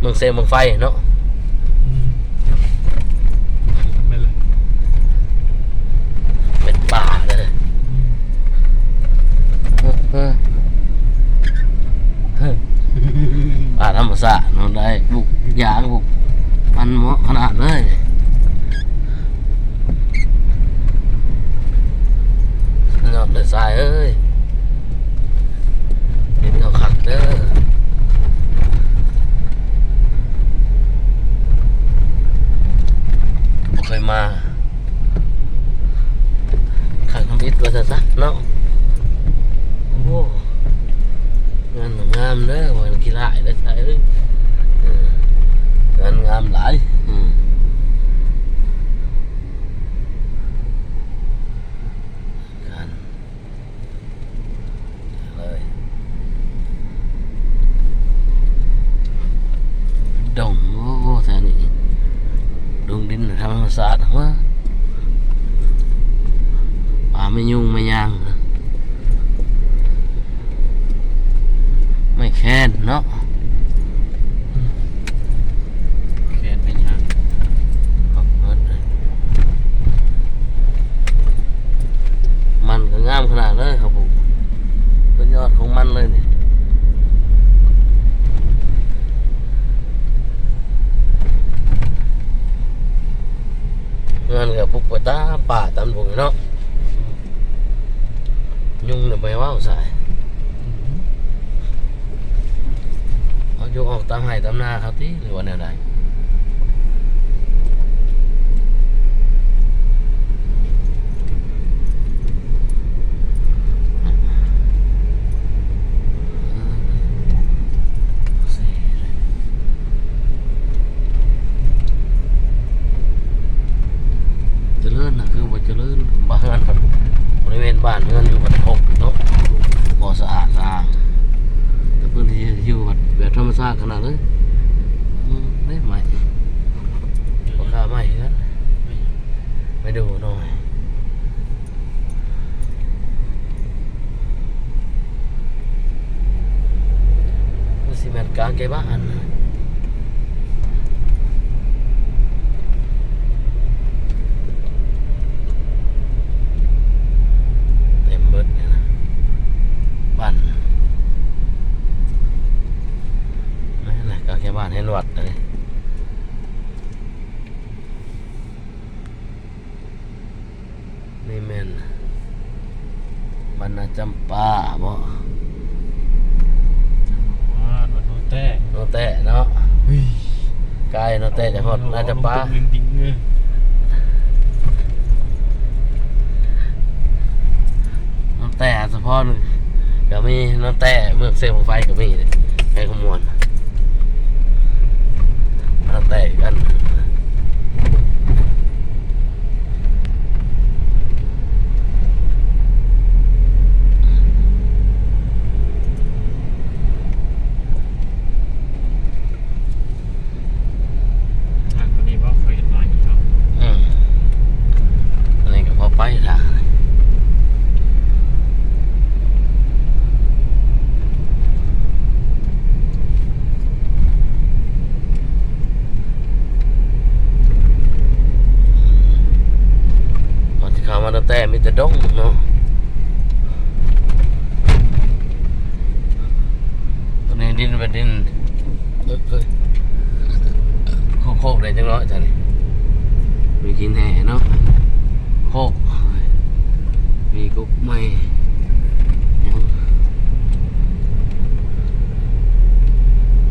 ເມືອງແສງບັ້ງໄຟເນາະ. ອືມ ແມ່ນແຫຼະ ເປັນປ່າເລີຍ. ອືມ ເອີ ເອີ ປ່າທຳມະຊາດເນາະ ໄດ້ປູກຢາງປູກມັນເໝາະຂະໜາດເລີຍ. ຍອດເດີຊາຍເອີຍ ດິນເຂົາຄັກເດີ ບໍ່ເຄີຍມາ ຄັກທຳອິດວ່າຊັ້ນຊະເນາະ. ໂອ້ ເຮືອນງາມເດີ ບໍ່ແມ່ນຂີ້ຮ້າຍເດີຊາຍເອີຍ ເອີ ເຮືອນງາມຫຼາຍ. ອືມ ເລີຍ ດົງ ໂອ້ ແຖວນີ້ດົງດິນທຳມະຊາດ ເອີ ປ່າໄມ້ຍຸງໄມ້ຍາງ ໄມ້ແຄນເນາະ ແຄນໄມ້ຍາງ ມັນກໍງາມຂະໜາດເລີຍ ເຂົາປູກ ເປັນຍອດຂອງມັນເລີຍນີ້. ເຮືອນກໍປຸກໄປຕາມປ່າຕາມດົງເນາະ ຍຸງນີ້ບໍ່ໃຫ້ເວົ້າຊາຍ ອືມ ເອົາຢູ່ອອກຕາມໄຮ່ຕາມນາເຂົາຕິ ຫຼືວ່າແນວໃດ? ຈະເລີນນະ ຄືບໍ່ຈະເລີນ ບ້ານເຮືອນ ບໍລິເວນບ້ານເຮືອນຢູ່ບັນຄົກເນາະ ບໍ່ສະອາດສະອ້າງ ແຕ່ເພິ່ນຢູ່ແບບທຳມະຊາດຂະໜາດເລີຍ. ອືມ ໄມ້ ໄມ້ ບໍ່ຄ່າໄມ້ເຮືອນ ໄມ້ດູໜ້ອຍ. ຄືຊິແມ່ນກາງແກ່ບ້ານ ເຕັມເບິດນີ້ນະ ບ້ານ ແມ່ນແຫຼະ ກາງແກ່ບ້ານເຫັນວັດເດ້. ນີ້ແມ່ນບ້ານນາຈຳປາບໍ? ບ້ານໂນແຕ້ ໂນແຕ້ເນາະ ເຮີ້ຍ ກາຍໂນແຕ້ຈະຮອດນາຈຳປາ ໂອ້ໂຫ ລົງຕຸ່ມລິງຕິງເອີຍ ໂນແຕ້ ສະເພາະກໍມີ ໂນແຕ້ ເມືອງແສງບັ້ງໄຟກໍມີເດ້ ໄປຂະມວນ ໂນແຕ້ຄືກັນ. ອັນນີ້ບໍ່ເຄີຍເຮັດໃໝ່ເນາະ ອືມ ອັນນີ້ກໍພໍໄປທາງ ກ່ອນຊິເຂົ້າມາຕັ້ງແຕ່ມີແຕ່ດົງເນາະ ຕົວນີ້ດິນເປັນດິນ ເອີ ໂຄກໆ ແດ່ຈັກໜ້ອຍ ຕອນນີ້ມີຂີ້ແໜ້ເນາະ ໂຄກ ມີກົກໄມ້ ຫຍັງ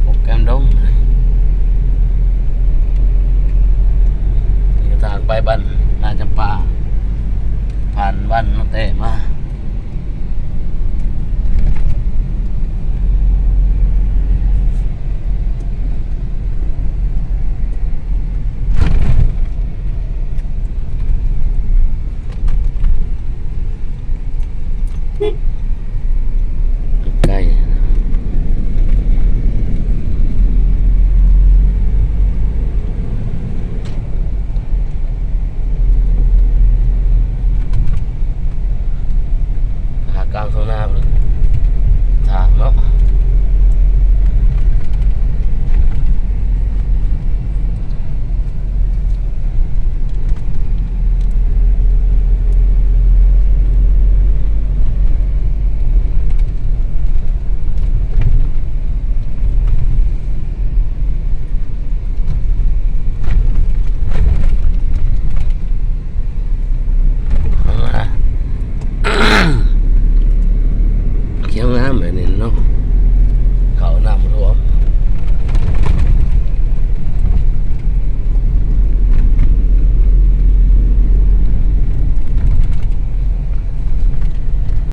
ໂປຣແກຣມດົງ ນີ້ກໍທາງໄປບ້ານນາຈຳປາ ຜ່ານບ້ານໂນແຕ້ມາ. ໃກ້ ເ ອັນນີ້ເນາະ